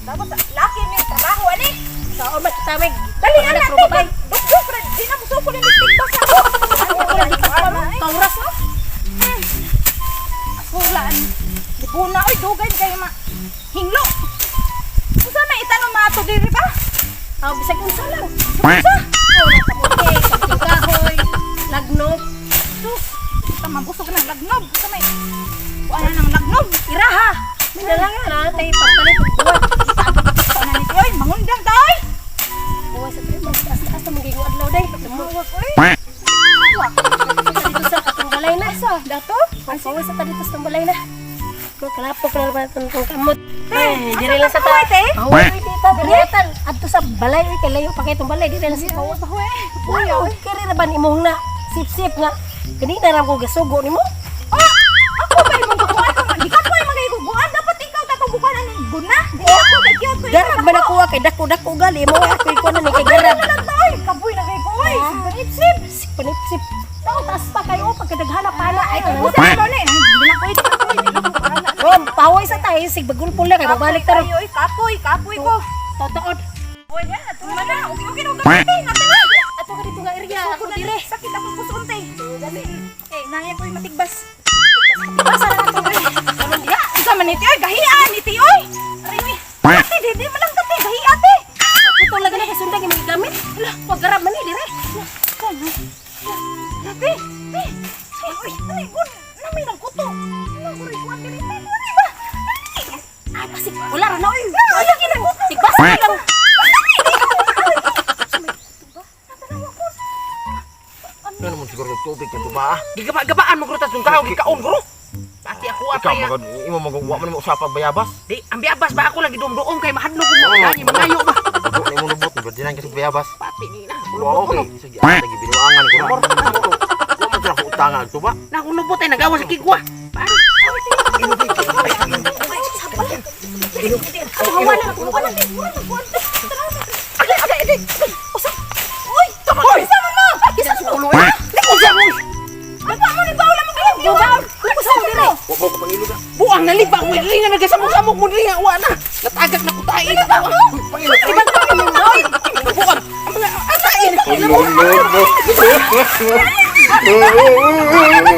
Tapos laki ni trabaho ani. Sao man kita may Dali na panganak natin. ro babay. Dugdug ra di na musuko ni TikTok ako. Kauras oh. Asulaan. Libuna oy dugay kay ma hinglo. Unsa may itanong maato diri ba? Aw bisag unsa lang. Unsa? Oh, kamote, kamuting kahoy, lagno. Sus, kita mabusog ng lagnob. Unsa may kuan na ng lagnob? Iraha. Minalangan na tay pagpalit og buwan. Kita na ni oy, mangundang ta oy. Buwan sa trip, taas-taas na magiging adlaw day. Mawag oy. Mawag. Dito sa katong balay na. Asa dato? Ang pawis sa dito sa balay na. Mo kalapok na naman itong kamot. Ay, asa diri lang sa ta. kahoy, te? Pahuway dito, diri tan. Adto sa balay oy kay layo pa kay itong balay diri lang sa pahuway. Pahuway. Uy, oy, kiri ra ba ni imong na sip-sip nga. Kanina ra ko gasugo nimo. Oh, ako ba imong guguan? Di ka ko ay magiguguan. Dapat ikaw tatong bukan ang guna. Di ako kay cute ko. Garab ba nakuha kay dako-dako gali mo ako ikaw na ni kay garab. Lang ta oy, kaboy na kay ko oy. Panipsip. Panipsip. Tao taas pa kayo pagkadaghana pa na ay Usa ka ni. Hindi na ko ito. Rom, pahuway sa tayo sig bagulpol na kay babalik ta ron. Oy, kapoy, kapoy ko. Totoo. Oy, ya, tuma na. Okay, okay, okay. Natala. Ato ka dito nga area, ako Ako na dire. Sakit akong puson te. Dali. Eh, naya ko'y matigbas. Basa na ato. Karon diha. Unsa man ni ti oy, gahian ni ti oy. Aray oy. Ate, di di man lang ka te, gahian te. Putol lagi na kay sundag imong gigamit. Hala, wag garab man ni dire. Sana. Ate, te. Uy, ay, gun. Namay ng kuto. Ano ko rin kuwan diri te. Ano ba? Ay, kasi wala ra na oy. Wala gid nang tigbasa na lang. Ano naman siguro yung tubig ng tuba ah. Gigaba-gabaan mo grutas ng tao, gikaon guro. Pati ako Ikaw apay. magod, imo magod, wa man mo usapag bayabas. Di, ang biabas ba ako lang gidumduom kay mahadlok ko mo. Gani mangayo ba. Dugo na imong lubot, gud kasi bayabas. Pati ni na. Wa okay, sige, ah, lagi binuangan ko na. Wa man sila ko utangan tuba. Na akong lubot ay nagawa sa kigwa. Pare. Hawa na, hawa na. Agay, agay, agay. Usa. Uy, tama. Uy, sama mo. Isa sa ulo eh. Di ko sa mo. Baba mo ni bawl mo kay Bawl. Kusa mo dire. Wa ko pangilog ah. Buang naliba ko diri nga nagasamok-samok mo diri nga wa na. Natagak na ko tae na ko. Pangilog. Ibang ka imong bawl. Buang. Ang mga ang tae na. No, no, no.